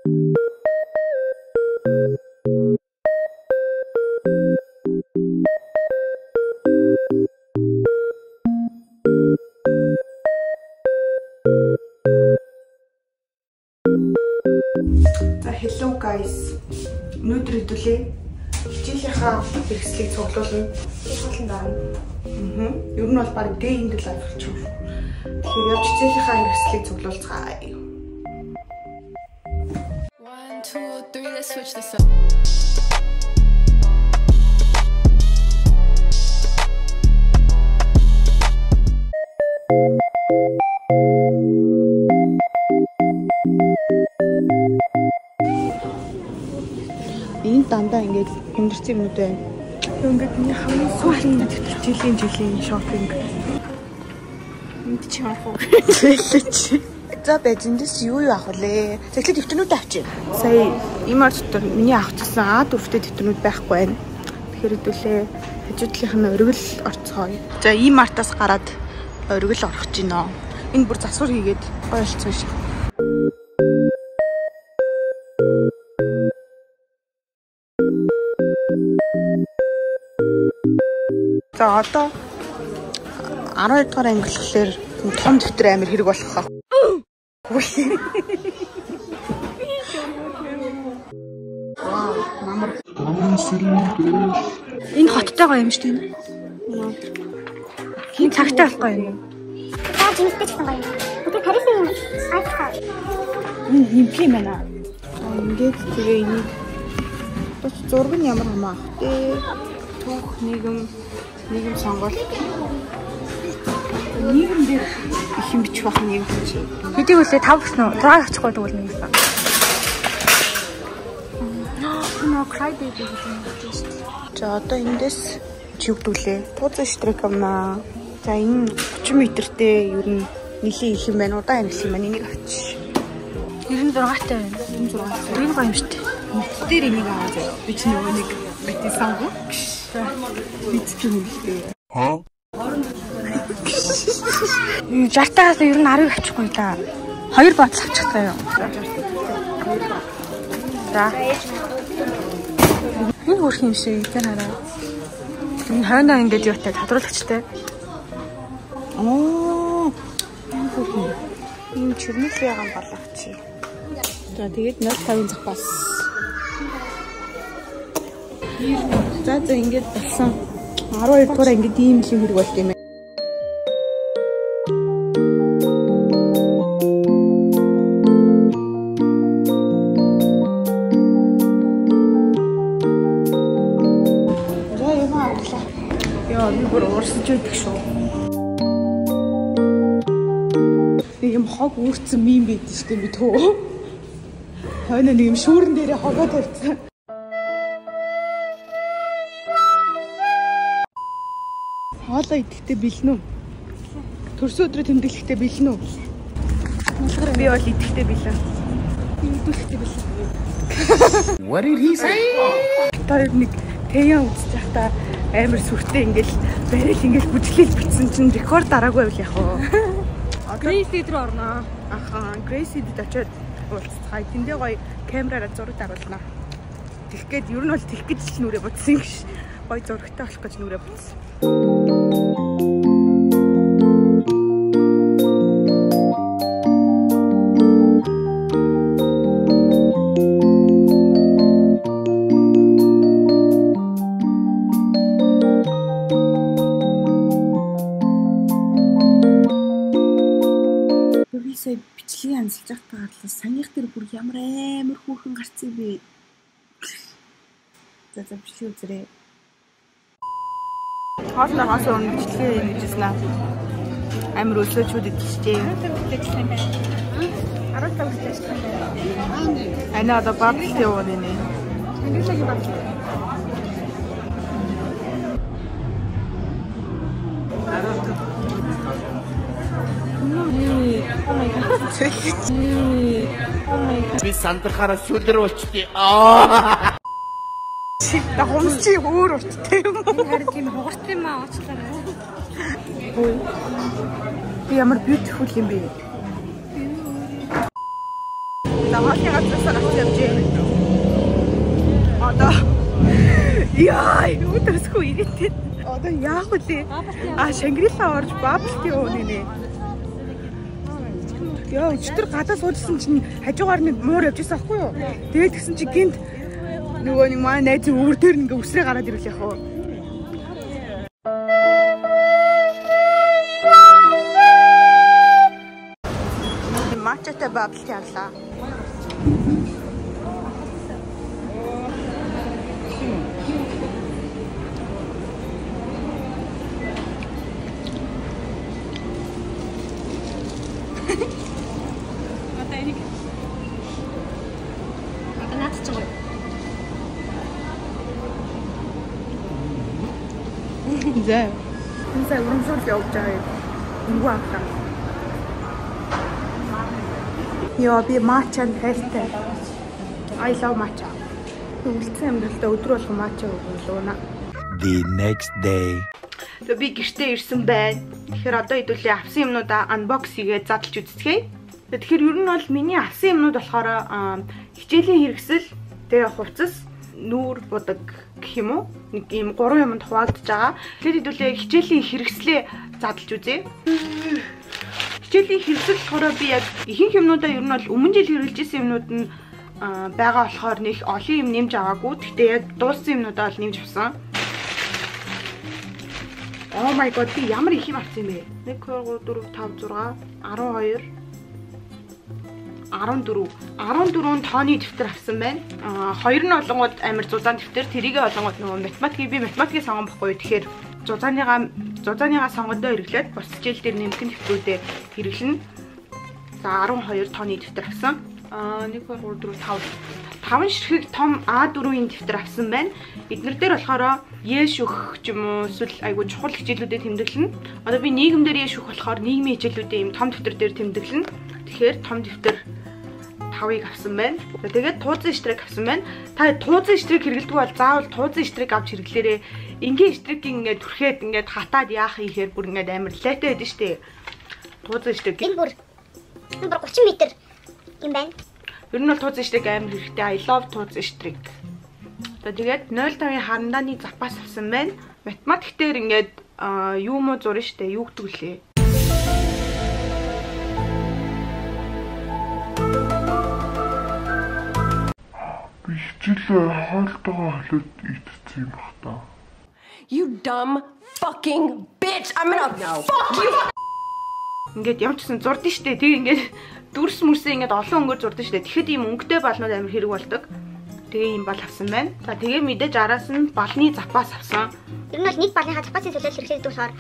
За hello guys. Өнөөдөр хэдүүлээ хичээлийнхаа хэрэгслийг цуглуулна. Цуглуулсан дараа. Ер нь бол баг day in the life болчих. Тэгэхээр явж хичээлийнхаа хэрэгслийг цуглуулцгаая. 1 2 3 let's switch this up. Энд дандаа ингээд хүндэрсэн юмнууд байна. Ингээд миний хамгийн сүүлийн хичээлийн жилийн шопинг. Энд чи авах уу? Зээлээ. За байж эндээс юу юу авах вэ? За эхлээд дэвтэрнүүд авчи. Сая ийм орч дотор миний авчихсан А4-тэй дэвтэрнүүд байхгүй байна. Тэгэхээр хэдүүлээ хажуудлынх нь оргил орцгоё. За ийм мартаас гараад оргил орох гэж байна. Энэ бүр засвар хийгээд гоё болцсон шиг. За одоо 12 дугаар анги болохоор том дэвтэр амар хэрэг болох хаа. Вау, намар. Энэ хоттой гоё юм шүү дээ. Энэ цагтай болох гоё юм. За жимстэй ч гэсэн гоё юм. Тэр Парисын айцгаа. Энэ нэмэх юм байна. Ингээд тэгээ энийг бас зураг нь ямар хамаа ах те. Түүх нийгэм сонголт. Нийгэм дээр их юм бичих байх нийгэм чи. Хэдийг үлээ 5 гэсэн үү? 6 очихгүй тэгвэл нэг юм. Нөө cry baby гэдэг юм байна шүү дээ. За одоо эндээс чигдүүлээ. Тууцан штрек амнаа. За энэ 30 метртэй ер нь нэлийн их юм байна. Удаан юм байна. Энийг авчи. 96-тай байна. 96. Энэ гоё юм шүү дээ. Мэт дээр энийг аваа заяа. Би чи нөгөө нэг бити сонгоо. Би ч юм л дээ. Хаа? 60-таас ер нь 10-ыг авчихгүй да. 2 бодол авчих таа юу? За. Энэ хөрх юм шиг тэр хараа. Энэ хойноо ингэж юутай тодруулагчтай. Оо. Энэ хөрх юм. Ийм чирнэл ягаан балагч. За тэгээд 0.5-ын запас. За за ингэж болсон. 12 дугаар ангид ийм л хэрэг болт юм. За юм авлаа. Йоо, би бүр уурсаж байдаг шүү. Нэг юм хог үүрцэн мим байдсан шүү дээ би төө. Хойно нэг юм шүүрэн дээрээ хогоо тавьсан. Хоолоо идэхдээ бэлнэ үү? Төрсөн өдрөө тэмдэглэхдээ бэлнэ үү? Би бол идэхдээ бэлэн. Би идүүлэхдээ бэлэн. What did he say? Тэр нэг Тэян үзэж байхдаа амар сүртэй ингээл барайл ингээл бүжиглэл битсэн чинь рекорд дараагүй байвал яах вэ? Grace рүү орно. Аха, Grace дэд очиод уулзцгаая. Тэндээ гоё камераараа зураг даруулнаа. Тэгэх гээд ер нь бол тэгэх гэж л нүрээ бодсон гэж. Гоё зурагтай болох гэж нүрээ бодсон. Би сая бичлэгийг анзалж байхдаа гарлаа. Саяных дээр бүр ямар амар хүүхэн гарцсан бэ? За за бичлэг үзэрэй. Хоолноогоос өмнө бичлэгээ хийнэ гэжсэн аа. Амар өсөөчүүд идчихжээ. 15 юм байна. 15 хүртэл ажиллах юм байна. Ана одоо бабл явуу нэ. Ангиллагийн бабл. Oh my god. Oh my god. Би сандрахаараа сүлэр болчтой. Аа. Та хумс чи өөр урттай юм уу? Энэ харин тийм хугарт юм аа уучлаарай. Би ямар beautiful юм бэ? Одоо хоолны газраас гарч явж байна. Одоо яа, юу төсөхгүй ирээтэй. Одоо яах вэ? А Шангрила орж bubble tea ууна нэ. Яа, өчтөр гадаа суужсэн чинь хажуугаар нэг муур явж байсан аахгүй юу? Тэгээд тэгсэн чинь гинт нөгөө нэг манай найзын өвөр дээр ингээ үсрээ гараад ирвэл яах вэ? Матчатай bubble tea авлаа. Одоо энийг одоо наад чи гоё. За. Энэ сая урамшуул явж байгаа юм. Өнгөө авлаа. Йоо, би матчанд хайртай. I love matcha. Үлдсэн амьдралдаа өдөр болгон матча өгүүлнэ. The next day. Тэгээ би гэртээ ирсэн байна. Тэгэхээр одоо хэдүүлээ авсан юмнуудаа unbox хийгээд задлж үзцгээе. Тэгэхээр ер нь бол миний авсан юмнууд болохоор хичээлийн хэрэгсэл, тэгээ хувцас, нүүр будаг гэх юм уу? Нэг ийм гурван юмд хуваагдж байгаа. Тэгэхээр хэдүүлээ хичээлийн хэрэгслээ задлж үзье. Хичээлийн хэрэгсэл болохоор би яг ихэнх юмнуудаа ер нь бол өмнө жил хэрэглэж исэн юмнууд нь байгаа болохоор нэг олон юм нэмж аваагүй. Гэхдээ яг дууссан юмнуудаа бол нэмж авсан. Oh my god, би ямар их юм авсан юм бэ? 1 2 3 4 5 6 12 14 14 тооны дэвтэр авсан байна. Хоёр нь олонгууд амар зузаан дэвтэр, тэрийгээ олонгууд нөгөө математикийг би математикийг сонгон бохгүй. Тэгэхээр зузааныгаа сонгондоо хэрэглээд бус хичээл дээр нэмэх дэвтрүүдээ хэрэглэнэ. За 12 тооны дэвтэр авсан. 1 2 3 4 5 5 ширхэг том А4-ийн дэвтэр авсан байна. Эднэр дээр болохоор ЕШ өгөх ч юм уу эсвэл айгүй чухал хичээлүүдэд тэмдэглэнэ. Одоо би нийгэмдэр ЕШ өгөх болохоор нийгмийн хичээлүүдээ ийм том дэвтэр дээр тэмдэглэнэ. Тэгэхээр том дэвтэр 5-ыг авсан байна. Тэгээд туузын штрек авсан байна. Та туузын штрек хэрэглэдэг бол заавал туузын штрек авч хэрэглээрээ. Энгийн штрекийг ингээд түрхээд ингээд хатаад яах ихээр бүр ингээд амар лайтай байдаг штэ. Туузын штрек. Энэ бүр 30 м юм байна. Ер нь бол туузын штрек амар хэрэгтэй. I love туузын штрек. За тэгээд 0.5-ын харандааны запас авсан байна. Математик дээр ингээд юу муу зурна штэ. Юу гэдэг вүлээ? Би хичээлээ хоолтойгоо холиод идсэн юм бах та. You dumb fucking bitch. I'm gonna fuck you. Ингээд ямар ч гэсэн зурдсан штэ. Тэг ингээд дүрс мөрсөө ингээд олон өнгөөр зурдсан штэ. Тэгэхэд ийм өнгөтэй балнууд амар хэрэг болдог. Тэгээ ийм бал авсан байна. За тэгээ мэдээж араас нь балны запас авсан. Ер нь бол нэг балныхаа запасын солиол хэрэглэдэг болохоор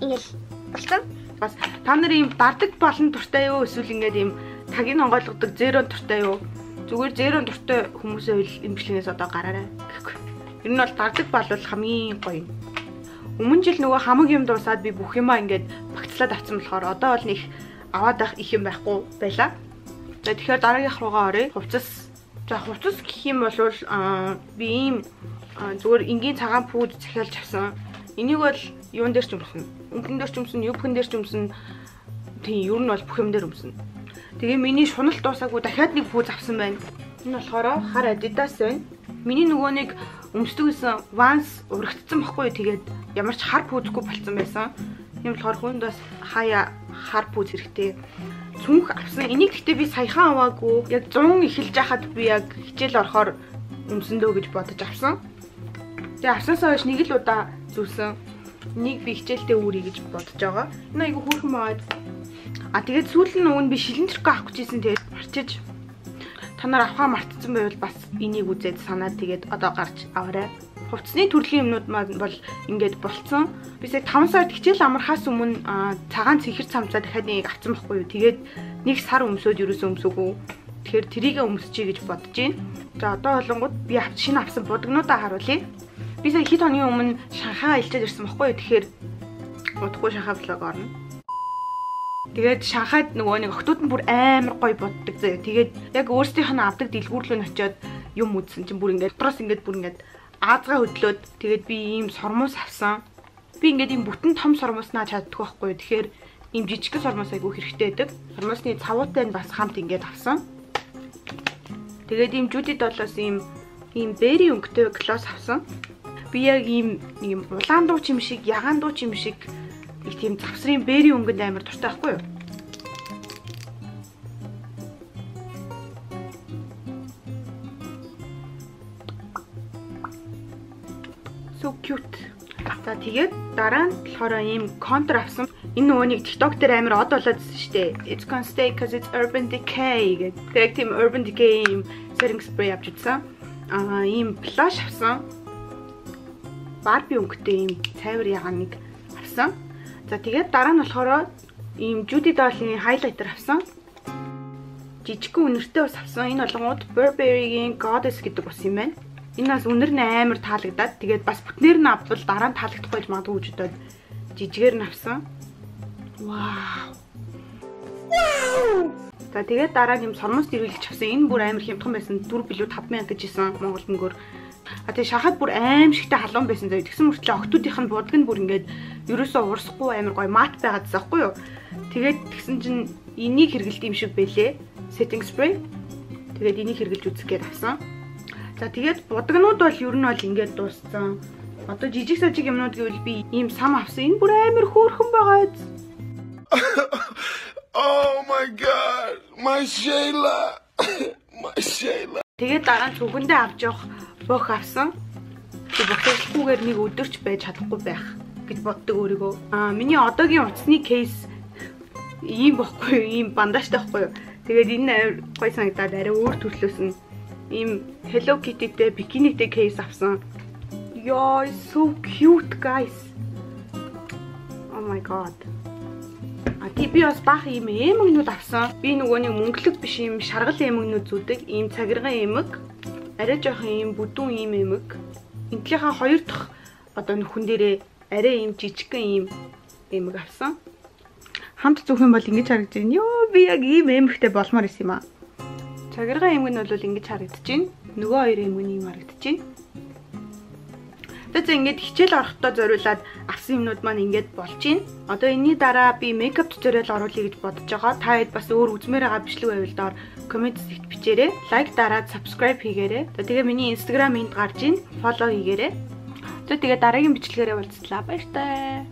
ингээд болцсон. Бас та нар ийм дардаг балн дуртай юу? Эсвэл ингээд ийм тагийг онгойлгодог зеро дуртай юу? Зүгээр зеро дуртай хүмүүсээ хөл имжлэгнээс одоо гараарай гэхгүй. Ер нь бол дардаг бал бол хамгийн гоё юм. Өмнө жил нөгөө хамаг юм дуусаад би бүх юмаа ингээд багцлаад авсан болохоор одоо бол нэг аваад байх их юм байхгүй байлаа. За тэгэхээр дараагийнх руугаа оръё. Хувцас. За хувцас гэх юм бол би ийм зүгээр энгийн цагаан пүүд захиалж авсан. Энийг бол юун дээр ч өмснө. Өнгөн дээр ч өмснө, юбкэн дээр ч өмснө. Тийм, ер нь бол бүх юм дээр өмснө. Тэгээ миний шунал дуусаагүй дахиад нэг пүүз авсан байна. Энэ болохоор хар Adidas байна. Миний нөгөө нэг өмсдөг гэсэн Vans урагдсан байхгүй. Тэгээд ямар ч хар пүүзгүй болцсон байсан. Тийм болохоор хүнд бас хаяа хар пүүз хэрэгтэй. Цүнх авсан. Энийг гэхдээ би саяхан аваагүй. Яг 100 эхэлж байхад би яг хичээл орохоор өмсөндөө гэж бодож авсан. Тэгээ авсансаа хойш нэг л удаа зүүсэн. Энийг би хичээлдээ үүрье гэж бодож байгаа. Энэ айгүй хөөрхөн байгаад. А тэгээд сүүл нь өгн би шилэн тэрхүү авах гэжсэн. Тэгээд марчиж та нар авахаа мартсан байвал бас энийг үзээд санаад тэгээд одоо гарч аваарай. Хувцсны төрлийн юмнууд маань бол ингээд болцсон. Би сая 5 сард хичээл амархаас өмнө цагаан цэнхэр цамцаа дахиад нэг авсан байхгүй юу. Тэгээд нэг сар өмсөөд ерөөсөө өмсөөгүй. Тэгэхээр тэрийгэ өмсчихье гэж бодож байна. За одоо болонгууд би шинэ авсан будагнуудаа харуулъя. Би сая хэд хоногийн өмнө Шанхай аялчаад ирсэн байхгүй юу. Тэгэхээр удахгүй Шанхай влог орно. Тэгээд Шанхайд нөгөө нэг охтууд нь бүр амар гоё буддаг заяа. Тэгээд яг өөрсдийнх нь авдаг дэлгүүр рүү нь очиод юм үзсэн чинь бүр ингээд дотроос ингээд бүр ингээд аазгаа хөдлөөд тэгээд би ийм сормуус авсан. Би ингээд ийм бүтэн том сормууснаа чаддгүй байхгүй юу. Тэгэхээр ийм жижигхэн сормуус айгүй хэрэгтэй байдаг. Сормуусны цавуутай нь бас хамт ингээд авсан. Тэгээд ийм Judy Doll-оос ийм berry өнгөтэй gloss авсан. Би яг ийм нэг юм улаан дууч юм шиг, ягаан дууч юм шиг нэг тийм завсрын berry өнгөнд амар дуртай байхгүй юу? So cute. За тэгээд дараа нь болохоор ийм контур авсан. Энэ нөгөө нэг TikTok дээр амар од болоод ирсэн шүү дээ. It's gonna stay cause it's Urban Decay гэдэг. Тэгээд тийм Urban Decay ийм setting spray авч ирсэн. Аа ийм blush авсан. Barbie өнгөтэй ийм цайвар ягаан нэг авсан. За тэгээд дараа нь болохоор ийм Judy Doll-ийн highlighter авсан. Жижигхэн үнэртэй ус авсан. Энэ болгонгууд Burberry-гийн Goddess гэдэг ус юм байна. Энэ бас үнэр нь амар таалагдаад тэгээд бас бүтнээр нь авбал дараа нь таалагдахгүй гэж магадгүй гэж бодоод жижигээр нь авсан. Вау. За тэгээд дараа нь юм сормоос дэрвэлж авсан. Энэ бүр амар хямдхан байсан. 4 билүү 5000 гэж исэн Монгол мөнгөөр. А тэгээд шахаад бүр аимшигтай халуун байсан заяа. Тэгсэн мөртлөө октоодынх нь будаг нь бүр ингээд ерөөсөө урсахгүй амар гоё мат байгаадсан байхгүй юу? Тэгээд тэгсэн чинь энийг хэрэгэлт юм шиг бэлээ. Setting spray. Тэгээд энийг хэрэглэж үзэх гээд авсан. За тэгээд будагнууд бол ер нь бол ингээд дууссан. Одоо жижиг сажиг юмнууд гэвэл би ийм сам авсан. Энэ бүр амар хөөрхөн байгаа биз. Oh my god, my Shayla. My Shayla. Тэгээд дараа нь цүнхэндээ авч явах бөх авсан. Тэг бохирдлохгүйгээр нэг өдөрч байж чадахгүй байх гэж боддог өөрийгөө. Аа миний одоогийн утасны кейс ийм бохгүй юу? Ийм бандажтай байхгүй юу? Тэгээд энэ амар гоё санагдаад арай өөр төрлөөс нь ийм Hello Kitty-тэй бикинитэй кейс авсан. Йоо, so cute guys. Oh my god. А тий би бас баах ийм эмгнүүд авсан. Би нөгөө нэг мөнгөлөг биш ийм шаргал эмгнүүд зүүдэг. Ийм цагирган эмэг, арай жоохон ийм бүдүүн ийм эмэг. Энтлийнхаа хоёр дахь одоо нөхөн дээрээ арай ийм жижигхэн ийм эмэг авсан. Хамт зүүх юм бол ингэж харагдаж байна. Йоо, би яг ийм эмэгтэй болмоор исэн юм аа. Цагирган эмэг нь бол ингэж харагдаж байна. Нөгөө хоёр эмэг нь ийм харагдаж байна. За ингээд хичээл орохдоо зориулаад авсан юмнууд маань ингээд болж байна. Одоо энэний дараа би makeup tutorial оруулъя гэж бодож байгаа. Та хэд бас өөр үзмээр байгаа бичлэг байвал доор comment хэсэгт бичээрэй. Лайк дараад subscribe хийгээрэй. За тэгээ миний Instagram энд гарч ийн. Follow хийгээрэй. За тэгээ дараагийн бичлэгээрээ уулзлаа. Баяртай.